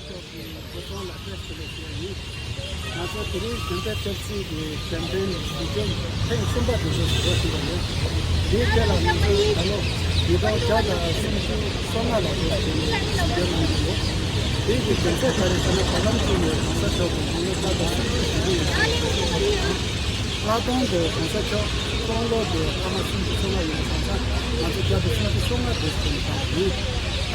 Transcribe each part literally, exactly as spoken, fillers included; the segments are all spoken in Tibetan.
ཚོགས་ཀྱི་སྐུ་ཚབ་ལ་བཀྲ་ཤིས་བདེ་ལེགས་ཞུ་བ་ཡིན། ང་ཚོ་དེ་རིང་བདུན་ཕྲག་བཅུ་གཅིག་གི་འགྲེམས་སྟོན་གཞི་རྟེན་ཐེངས་གསུམ་པ་དེ་ཚོ་ཞིག་རོགས་ཞུས་པ་ཡིན། དེའི་ཐད་ལ་ང་ཚོས་ད་ལོ་ཉིས་སྟོང་བརྒྱ་དང་སུམ་ཅུ་སོ་ལྔ་ལ་དེ་བྱས་ནས་ཞིབ་འཇུག་གནང་གི་ཡོད། དེའི་གི་རྒྱུ་མཚན་ག་རེ་ཟེར་ན། བར་ལམ་ཅིག་ནས་གོང་ས་མཆོག་གི་ཉིན་མོ་བརྒྱ་དང་སུམ་ཅུ་ཞིག་རེད། སྔ་དོན་དུ་གོང་ས་མཆོག་སྟོང་ལོ་དེ་ཕ་མ་སུམ་ཅུ་སོ་ལྔ་ཡིན་ཙང་ཙང་ང་ཚོ་བརྒྱ་དང་སུམ་ཅུ་སོ་ལྔ་དེ་ཟེར་ནས་བཏང་བ་ཡིན།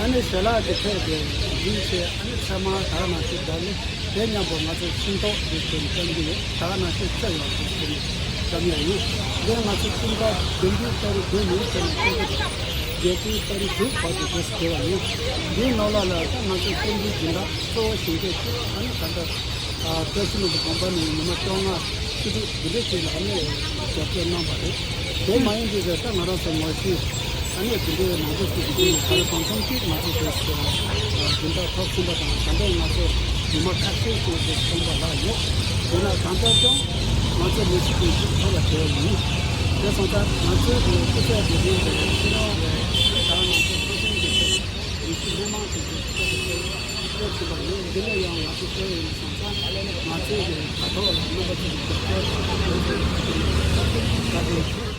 ཨ་ནི་ཞལ་ལག་གི་ཐད་དེ་འདིའི་ཆེད་ཨ་ནི་ཚད་མ་ད་ག་ནང་བཞིན་འདྲ་ལེ། དེ་མཉམ་པོ་ང་ཚོ་ཤིང་ཏོག་དེ་ཟེར་ནས་བཏང་གི་ཡོད། ད་ག་ནང་བཞིན་ཚེ་ཡོད་དེ་ཟེར་ནས་བཏང་ཡོད་ཡིན། དེ་ང་ཚོ་ཀུན་དགའ་དགེ་འདུན་ཏ་རིག་དགོན་ཡིན་ཟེར་ནས་ཀུན་དགའ་དགེ་འདུན་ཏ་རིག་དྲུག་བར་དུ་དེ་ཟེར་བ་ཡིན། འདིའི་ནང་ལ་ལ་ད་ང་ཚོ་བསྟན་འཛིན་སྦྱིན་བདག་གཙོ་བོ་ཞིང་སྡེ་གཅིག་ཨ་ནི་ད་ལྟ་བཀྲ་ཤིས་ལྷུན་པོ་དགོན་པ་ནས་ཉི་མ་བཅོ་ལྔ་ཕྱི་དྲོ་འདི་འདྲའི་ཅིག་ལ་ཨ་ནི་རྒྱབ་སྐྱོར་གནང་བ་རེད། དེ་མ་ཡིན་གྱི་རེད། ད་ང་རང་ཚོ་ངོ་ཤེས་ཨ་ནི་འདི་འདྲའི་མང་པོ་ཞིག་གིས་ད་རེས་གང་འཚམ་ཅིག་ང་ཚོ་དེ་སྦྱིན་བདག་ཐོབ་ཟིན་པ་དང་། ད་ལྟ་ང་ཚོ་ཉི་མ་ཁ་ཤས་ཤིག་དེ་ཐོན་པ་ལྷག་ཡོད། དེ་ན་གང་ལྟར་ཀྱང་ང་ཚོ་མི་ཞིག་གིས་ཐོབ་པ་བྱས་ཡིན། དེ་སོང་ཙང་ང་ཚོའི་དེ་སྐུ་ཚབ་དེ་རིང་དེ་ཕྱི་ནང་བའི་ད་ང་ཚོ་ཚོགས་ཆུང་གི་ཚོགས་ཡིན་གྱི་མི་མང་ཞིག་གིས་སྐད་དེ་སྐད་ཞུ་བ་ཡིན། འདི་ལས་ཡང་ང་ཚོ་བལྟས་ཡིན་སོང་ཙང་ང་ཚོས་ཀྱི་དྲ་ཐོག་ལ་རྣམ་པ་ཚོ་གི་རྒྱབ་སྐྱོར་དང་ལེན་བྱེད་དགོས་ཀྱི་ཡོད་པ་དེ་ཚོ་ད་དུང་ཚོད་